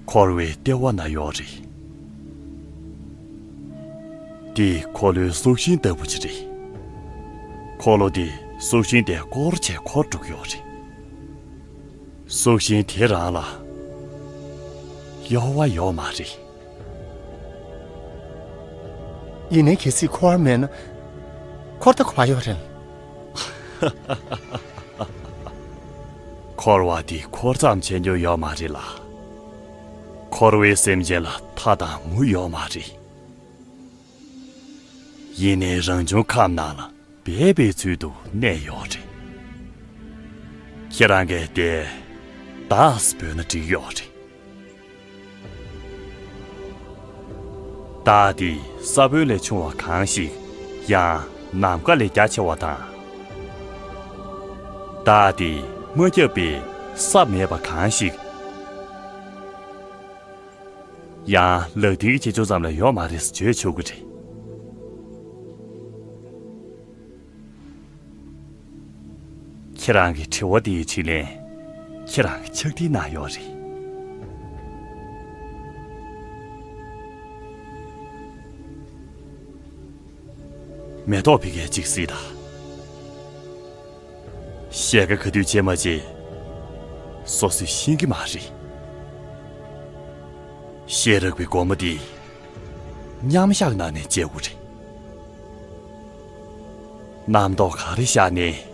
འཁོར་བའི་ལྟེ་བ་ན་ཡོད་རེད། འདི་འཁོར་ལོའི་གཟུགས་ཤིང་ལྟ་བུ་ཅིག་རེད། འཁོར་ལོ་འདིས་གཟུགས་ཤིང་དེ་སྐོར་བྱས་འཁོར་འགྲོ་གི་ཡོད་རེད། གཟུགས་ཤིང་དེ་རང་ལ་གཡོ་བ་ཡོད་མ་རེད། ཡིན་ནའི་གལ་སྲིད་འཁོར་བ་མེད་ན། འཁོར་ད་ག་པར་ཡོད་རེད། འཁོར་བ་འདི་འཁོར་ཙམ་བྱེད་རྒྱུ་ཡོད་མ་རེད་ལ། འཁོར་བའི་སེམས་ཅན་ལ་མཐའ་དང་མུ་ཡོད་མ་རེད། ཡིན་ནའི་རང་བྱུང་ཁམས་ནང་ལ་སྦས་པའི་ཚུལ་དུ་གནས་ཡོད་རེད། ཁྱེད་རང་གིས་དེ་བདག་ཟེར་འབོད་ན་འགྲིག་ཡོད་རེད། བདག་དེ་ས་བོན་ལས་ཆུང་བ་གང་ཞིག་ཡང་ནམ་མཁའ་ལས་རྒྱ་ཆེ་བ་དང་། བདག་དེ་མ་ཁྱབ་པའི་ས་མེད་པ་གང་ཞིག་ཡང་ལག་མཐིལ་གྱི་ཆེ་ཆུང་ཙམ་ལས་ཡོད་མ་རེད་ཟེར་བརྗོད་ཆོག་གི་རེད། ཁྱེད་རང་གི་དྲི་བ་དེའི་དྲིས་ལན་ཁྱེད་རང་གིས་ཕྱག་བྲིས་གནང་ཡོད་རེད། མེ་ཏོག་ཕ་གིར་གཅིག་གཟིགས་དང་། ཞལ་ཁ་ག་དུས་བྱེད་མ་བྱེད་སོ་སོས་ཤེས་ཀྱི་མ་རེད། ཤེས་རག་པའི་སྒོར་མོ་དེ་མཉམ་བཞག་གནང་ནས་བྱེད་དགོས་རེད། རྣམ་རྟོག་ག་རེ་བཞག་ནས་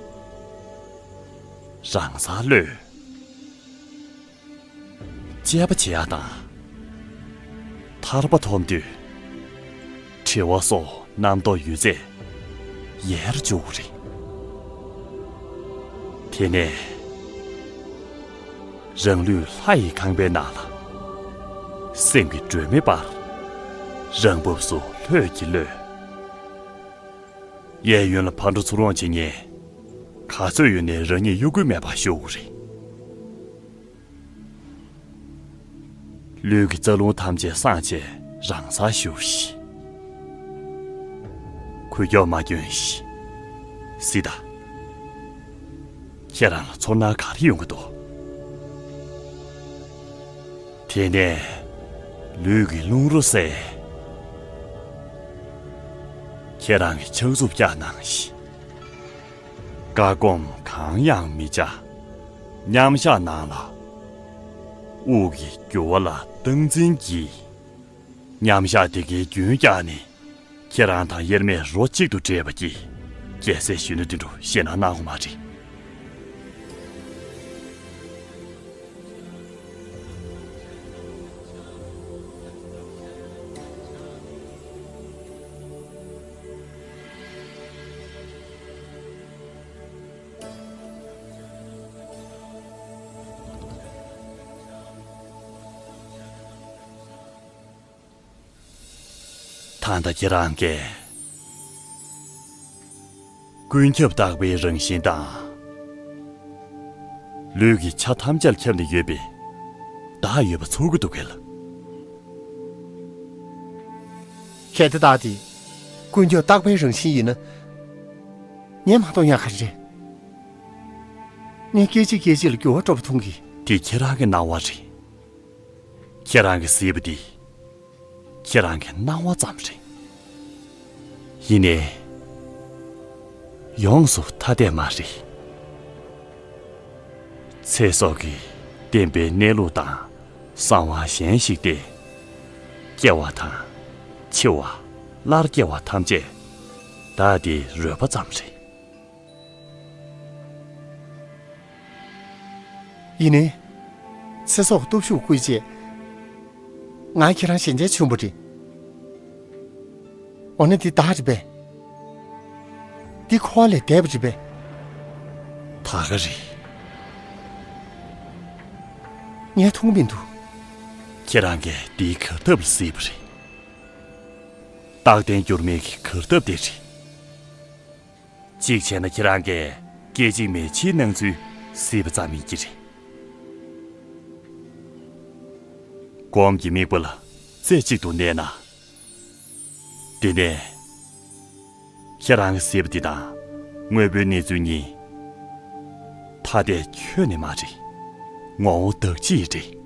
རང་སར་གློད། དཔྱད་པ་བྱེད་ཡག་དང་། ཐར་པ་ཐོབ་དུས་དྲི་བ་སོགས་རྣམ་རྟོག་ཡོད་ཚད་ཡལ་འཇུག་གི་རེད། དེ་ནས་རང་ལུས་ལྷ་ཡི་ཁང་པའི་ནང་ལ་སེམས་ཀྱི་སྒྲོན་མེ་སྤར། རང་བབས་སུ་ལྷོད་ཀྱིས་གློད། གཡས་གཡོན་ལ་ཕར་འགྲོ་ཚུར་འོང་བྱེད་མཁན་ག་ཚོད་ཡོད་ནའི་རང་ཉིད་གཡོ་འགུལ་མེད་པར་བཞུགས་དགོས་རེད། ལུས་ཀྱི་རྩ་རླུང་ཐམས་ཅད་སངས་བྱས་རང་སར་བཞུགས་ཤིག། འགུལ་སྐྱོད་མ་སྐྱོན་ཞིག། གཟིགས་དང་། ཁྱེད་རང་ལ་ཚོར་སྣང་ག་རེ་ཡོང་གི་འདུག། དེ་ནས་ལུས་ཀྱི་རླུང་རོ་བསལ། ཁྱེད་རང་གི་ཕྱག་མཛུབ་བཀྱག་གནང་ཞིག། བཀའ་སྒོམ་གང་ཡང་མི་བྱ། མཉམ་བཞག་ནང་ལ་དབུགས་ཀྱི་རྒྱུ་བ་ལ་སྟངས་འཛིན་གྱིས། མཉམ་བཞག་དེ་གའི་རྒྱུན་བསྐྱངས་ནས་ཁྱེད་རང་དང་དབྱེར་མེད་རོ་གཅིག་ཏུ་འདྲེས་པ་གྱིས་རྒྱལ་སྲས་གཞོན་ནུ་དོན་གྲུབ་ཞེད་སྣང་གནང་དགོས་མ་རེད། ད་ལྟ་ཁྱེད་རང་གིས་ཀུན་ཁྱབ་རྟག་པའི་རང་བཞིན་དང་། ལུས་ཀྱི་ཆ་ཐམས་ཅད་ཁྱབ་ནས་ཡོད་པའི་བདག་ཡོད་པ་ཚོར་གྱི་འདུག་གས། གལ་ཏེ་བདག་དེ་ཀུན་ཁྱབ་རྟག་པའི་རང་བཞིན་ཡིན་ན། ངས་མ་མཐོང་ཡག་ག་རེ་རེད། ངས་སྐད་ཅིག་སྐད་ཅིག་ལ་འགྱུར་བ་འགྲོ་བ་མཐོང་གི། དེ་ཁྱེད་རང་གི་སྣང་བ་རེད། ཁྱེད་རང་གིས་གཟིགས་པ་འདི་ཁྱེད་རང་གི་སྣང་བ་ཙམ་རེད། ཡིན་ནའི་ཡོངས་སུ་ཐ་དད་མ་རེད། ཚེ་སྲོག་གིས་བརྟེན་པའི་གནས་ལུགས་དང་གསང་བ་གཞན་ཞིག་སྟེ། སྐྱེ་བ་དང་། འཆི་བ། སླར་སྐྱེ་བ་ཐམས་ཅད་བདག་དེའི་རོལ་པ་ཙམ་རེད། ཡིན་ནའི། ཚེ་སྲོག་སྟོབས་ཤུགས་བསྐུལ་རྗེས། ང་ཁྱེད་རང་ཞལ་མཇལ་བྱུང་བ་རེད། འོ་ན་འདི་བདག་རེད་པས། འདི་འཁོར་བ་ལས་འདས་པ་རེད་པས། ད་ག་རེད། ངས་མཐོང་མི་འདུག། ཁྱེད་རང་གིས་འདིའི་གར་སྟབས་ལ་གཟིགས་པ་རེད། རྟག་བརྟན་འགྱུར་མེད་ཀྱི་གར་སྟབས་དེ་རེད། གཅིག་བྱས་ན་ཁྱེད་རང་གིས་སྐད་ཅིག་མའི་ཕྱིའི་སྣང་ཚུལ་གཟིགས་པ་ཙམ་ཡིན་གྱི་རེད། སྒོམ་གྱི་དམིགས་པ་ལ་རྩེ་གཅིག་ཏུ་གནས་ན། དེ་ནས་ཁྱེད་རང་གིས་གཟིགས་པ་འདི་དང་དངོས་པོའི་གནས་ཚུལ་གཉིས་ཐ་དད་ཁྱོན་ནས་མ་རེད། ངོ་བོ་དག་ཅིག་རེད།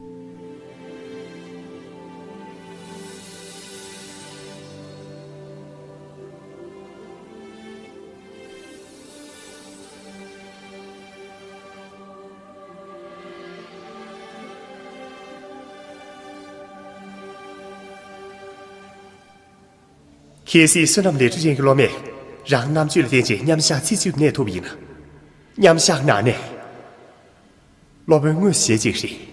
གལ་སྲིད་བསོད་ནམས་ལས་འབྲས་ཅན་གྱི་སློབ་མས་རང་རྣམ་དཔྱོད་ལ་བརྟེན་བྱས་མཉམ་བཞག་ཚེ་གཅིག་ཏུ་གནས་ཐུབ་པ་ཡིན་ན། མཉམ་བཞག་ནང་ནས། སློབ་དཔོན་དངོས་སུ་ཞལ་གཅིག་རེད།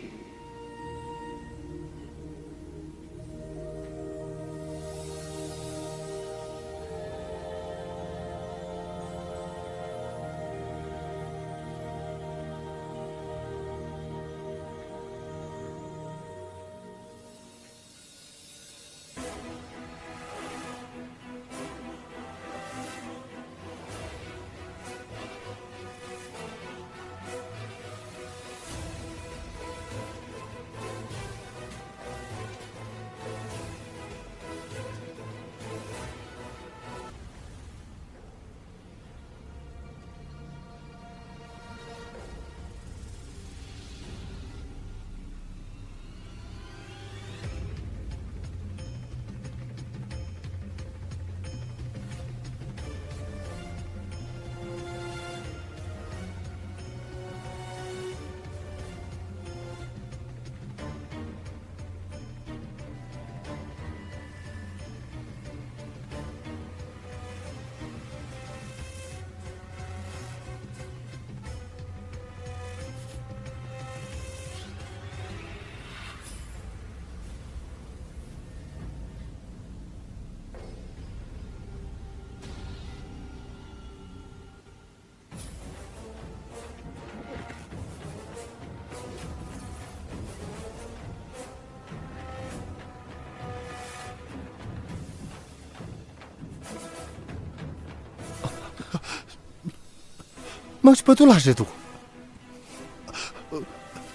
ཨ་ཅི་པ་ཏུ་ལ་རེད་འདུག་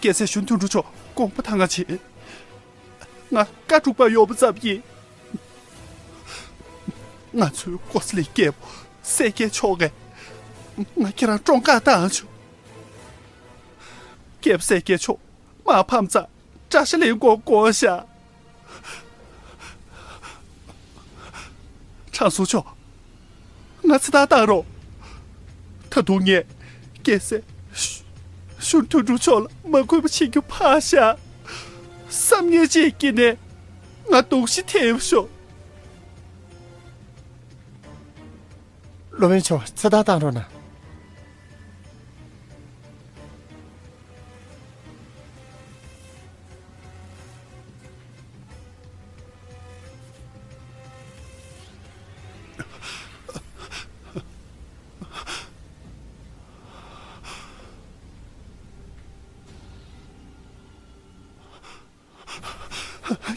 རྒྱལ་སྲས་གཞོན་དུད་འགྲོ་མཆོག་དགོངས་པ་དྭངས་ང་བྱེད། ང་དཀའ་སྡུག་པ་ཡོད་པ་ཙམ་ཡིན། ང་ཚོའི་ཀོ་ས་ལི་རྒྱལ་པོ་སེ་རྒྱལ་མཆོག་གིས་ང་ཁྱེད་རང་བཀྲོངས་བཀའ་བཏང་བྱུང་། རྒྱལ་པོ་སེ་རྒྱལ་མཆོག་མར་ཕམ་ཙང་དགྲ་ཤ་ལེན་དགོས་དགོས་ཤག་དྲང་སྲོང་མཆོག་ང་ཚེ་ཐར་བཏང་རོགས། ད་དུང་ངས་རྒྱལ་སྲས་གཞོན་དུད་འགྲོ་མཆོག་ལ་མ་གུས་པ་བྱེད་རྒྱུ་ཕར་བཞག་བསམ་ངན་ཅིག་བགྱིས་ནས་ང་སྡུག་ཤི་ཐེབས་ཤོག་སློབ་དཔོན་མཆོག་ཚེ་ཐར་བཏང་རོགས་གནང་།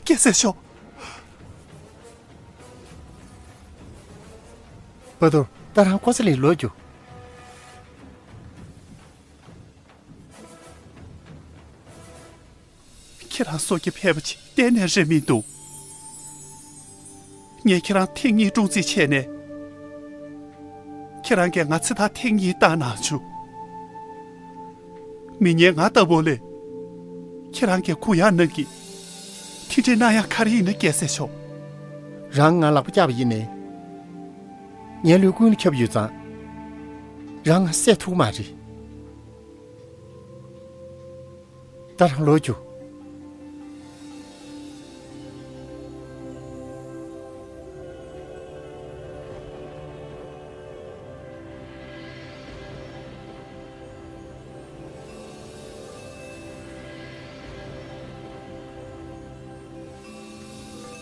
རྒྱལ་སྲས་མཆོག་པ་ཏུར། ད་རང་ཀོ་ས་ལིར་ལོག་རྒྱུགས། ཁྱེད་རང་སོ་སྐྱེ་ཕལ་པ་ཅིག་གཏན་ནས་རེད་མི་འདུག་ངས་ཁྱེད་རང་ཐེངས་གཉིས་བཀྲོངས་རྩིས་བྱས་ནས། ཁྱེད་རང་གིས་ང་ཚེ་ཐར་ཐེངས་གཉིས་བཏང་གནང་བྱུང་། མི་ངན་ང་ལྟ་བུ་ལ་ཁྱེད་རང་གིས་གུ་ཡངས་གནང་གི། དེ་འདྲ་གནང་ཡག་ག་རེ་ཡིན་ན། རྒྱལ་སྲས་མཆོག་རང་ང་ལག་པ་བཀྱགས་པ་ཡིན་ནའི། ངའི་ལུས་ཀུན་ལ་ཁྱབ་ཡོད་ཙང་། རང་ང་བསད་ཐུབ་ཀྱི་མ་རེད། ད་རང་ལོག་རྒྱུགས།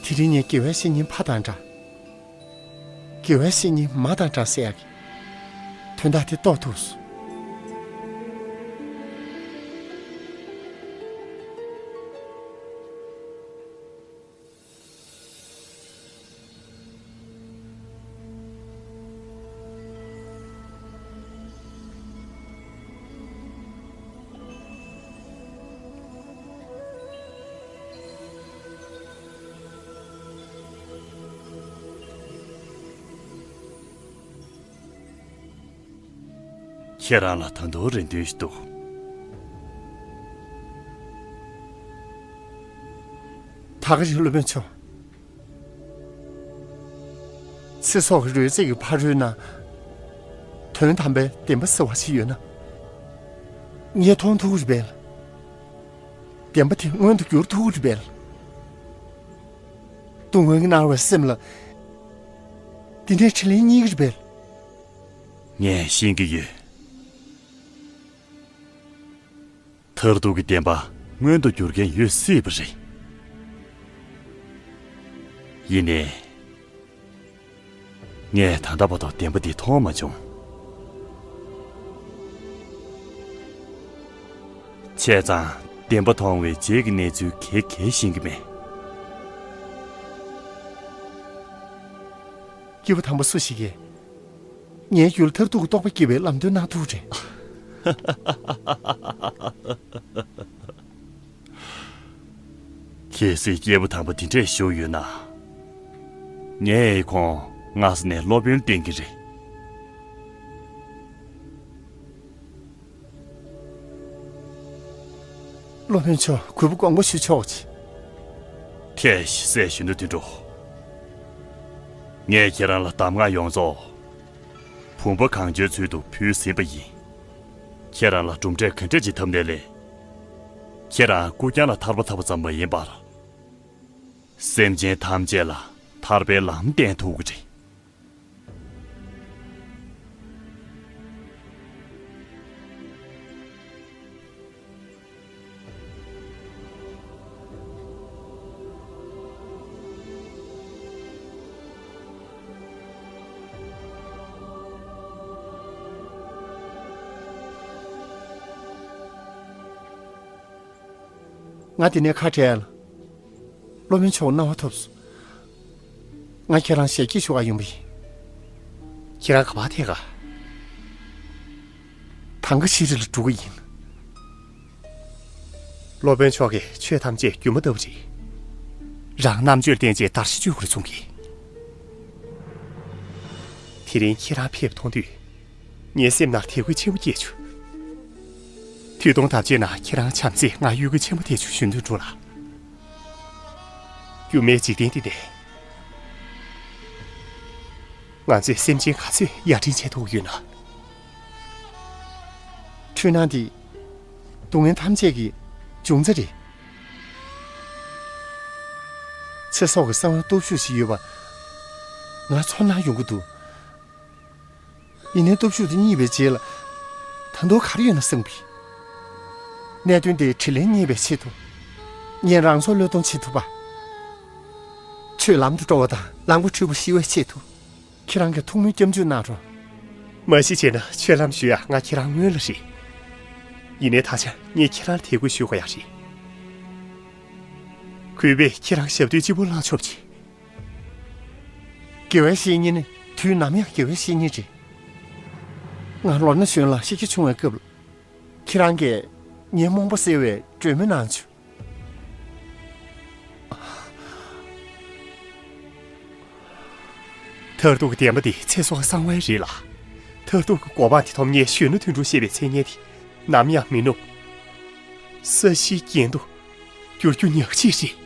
དེ་རིང་ངས་དགེ་བའི་བཤེས་གཉེན་ཕ་དང་འདྲ། དགེ་བའི་བཤེས་གཉེན་མ་དང་འདྲ་ཟེར་ཡག་གི་དོན་དག་དེ་རྟོགས་ཐུབ་སོང་། ཁྱེད་རང་ལ་ད་དུང་རེ་འདུན་ཞིག་འདུག་ད་ག་རེ་སློབ་དཔོན་མཆོག་ཚེ་སྲོག་གི་རོལ་རྩེད་ཀྱི་ཕ་རོལ་ན། དོན་དམ་པའི་བདེན་པ་ཟེར་བ་ཞིག་ཡོད་ན། ངས་མཐོང་ཐུབ་ཀྱི་རེད་པས། བདེན་པ་དེ་མངོན་དུ་འགྱུར་ཐུབ་ཀྱི་རེད་པས། སྡུག་བསྔལ་གྱིས་མནར་བའི་སེམས་ལ་འདི་འདྲའི་དྲིན་ལན་རྙེད་ཀྱི་རེད་པས། ངས་ཤེས་ཀྱི་ཡོད། མཐར་ཐུག་གི་བདེན་པ་མངོན་དུ་འགྱུར་མཁན་ཡོད་སྲིད་པ་རེད། ཡིན་ནའི། ངས་ད་ལྟ་བར་དུ་བདེན་པ་འདི་མཐོང་མ་བྱུང་། བྱས་ཙང་བདེན་པ་མཐོང་བའི་རྗེས་ཀྱི་གནས་ཚུལ་ག་གེ་ཤེས་ཀྱི་མེད། སྐྱེས་བུ་དམ་པ་སུ་ཞིག་གིས་ངའི་རྒྱུད་ལ་མཐར་ཐུག་གི་རྟོགས་པ་སྐྱེ་བའི་ལམ་སྟོན་གནང་ཐུབ་རེད། གལ་སྲིད་སྐྱེས་བུ་དམ་པ་དེ་འདྲས་བཞུགས་ཡོད་ན། ངས་ཁོང་སྔ་ས་ནས་སློབ་དཔོན་བསྟེན་གྱི་རེད། སློབ་དཔོན་མཆོག་གུས་པ་དགོངས་པ་ཞུ་ཆོག་ཅིག་ཐལ་ཤི་སྲས་གཞོན་ནུ་དོན་གྲུབ། ངས་ཁྱེད་རང་ལ་གདམས་ངག་ཡོངས་རྫོགས། བུམ་པ་གང་བྱོའི་ཚུལ་དུ་ཕུལ་ཟིན་པ་ཡིན། ཁྱེད་རང་ལ་གྲུབ་འབྲས་ག་འདྲ་ཅིག་ཐོབ་ནའི་ལས། ཁྱེད་རང་རྐུ་རྐྱང་ལ་ཐར་པ་ཐོབ་པ་ཙམ་མ་ཡིན་པར། སེམས་ཅན་ཐམས་ཅད་ལ་ཐར་པའི་ལམ་བསྟན་ཐུབ་ཀྱི་རེད། ང་འདི་ནས་ཁ་བྲལ་ལ། སློབ་དཔོན་མཆོག་གི་གནང་བ་ཐོབ་སོང་། ང་ཁྱེད་རང་ཞལ་གྱིས་ཞུ་ག་ཡོང་པ་ཡིན། ཁྱེད་རང་ག་པར་ཐད་ག་ཐང་ག་ཤི་རི་ལ་འགྲོ་གི་ཡིན། སློབ་དཔོན་མཆོག་གིས་ཆོས་ཐམས་ཅད་སྒྱུ་མ་ལྟ་བུ་རེད། རང་རྣམ་དཔྱོད་བསྟན་ཅིང་དར་ཞིང་རྒྱས་དགོས་རེད་གསུང་གི། དེ་རིང་ཁྱེད་རང་ཕེབས་མཐོང་དུས། ངའི་སེམས་ནང་དད་གུས་ཆེན་པོ་སྐྱེས་བྱུང་། ཐོས་དོན་དམ་ཆོས་ནང་ཁྱེད་རང་བྱམས་བརྩེས་ང་གཡོ་འགུལ་ཆེན་པོ་ཐེབས་བྱུང་ཞུ་འདོད་འགྲོ་ལ། སྒྱུ་མའི་འཇིག་རྟེན་འདི་ནས། ང་ཚོས་སེམས་ཅན་ག་ཚོད་ཡར་འདྲེན་བྱེད་ཐུབ་ཡོད་ན། འཁྲུལ་སྣང་འདི་སྡུག་བསྔལ་ཐམས་ཅད་ཀྱི་འབྱུང་རྩ་རེད། ཚེ་སྲོག་གི་གསང་བའི་སྟོབས་ཤུགས་ཤིག་ཡོད་པ་ང་ཚོར་སྣང་ཡོང་གི་འདུག། ཡིན་ནའི་སྟོབས་ཤུགས་དེ་རྙེད་པའི་རྗེས་ལ་ད་དུང་ག་རེ་ཡོད་ན་བསམ་གི། གནད་དོན་དེའི་དྲིས་ལན་རྙེད་པའི་ཆེད་དུ་ངས་རང་སྲོག་བློས་གཏོང་བྱེད་ཐུབ་པ། ཆོས་ལམ་དུ་འགྲོ་བ་དང་ལམ་གྱི་འཁྲུལ་པ་ཞི་བའི་ཆེད་དུ། ཁྱེད་རང་གིས་ཐུགས་སྨོན་སྐྱབས་འཇུག་གནང་རོགས། མ་གཞི་བྱས་ན་ཆོས་ལམ་ཞུ་ཡ་ང་ཁྱེད་རང་སྔོན་ལ་རེད། ཡིན་ནའི་ད་ཆ་ངས་ཁྱེད་རང་ལ་དད་གུས་ཞུ་དགོས་ཡ་རེད། གུས་པས་ཁྱེད་རང་ཞབས་རྡོལ་གཅིག་པོ་བླངས་ཆོག་ཅིག། དགེ་བའི་བཤེས་གཉེན་ནི་དུས་ནམ་ཡང་དགེ་བའི་བཤེས་གཉེན་རེད། ང་ལོ་ན་གཞོན་ལ་ཤི་རྒྱུ་བྱུང་བའི་སྐབས་ལ། ཁྱེད་རང་གིས་ངའི་རྨོངས་པ་སེལ་བའི་གྲོས་མོལ་གནང་བྱུང་། མཐར་ཐུག་གི་བདེན་པ་འདི་ཚེ་སྲོག་གསང་བ་རེད་ལ། མཐར་ཐུག་གི་གོ་འཕང་དེ་ཐོབ་ངེས་གཞོན་ནུ་དོན་གྲུབ་ཞེས་པའི་མཚན་སྙན་དེ་ནམ་ཡང་མི་ནུབ། ས་གཞིའི་རྒྱན་དུ་འགྱུར་རྒྱུ་ཉག་གཅིག་རེད།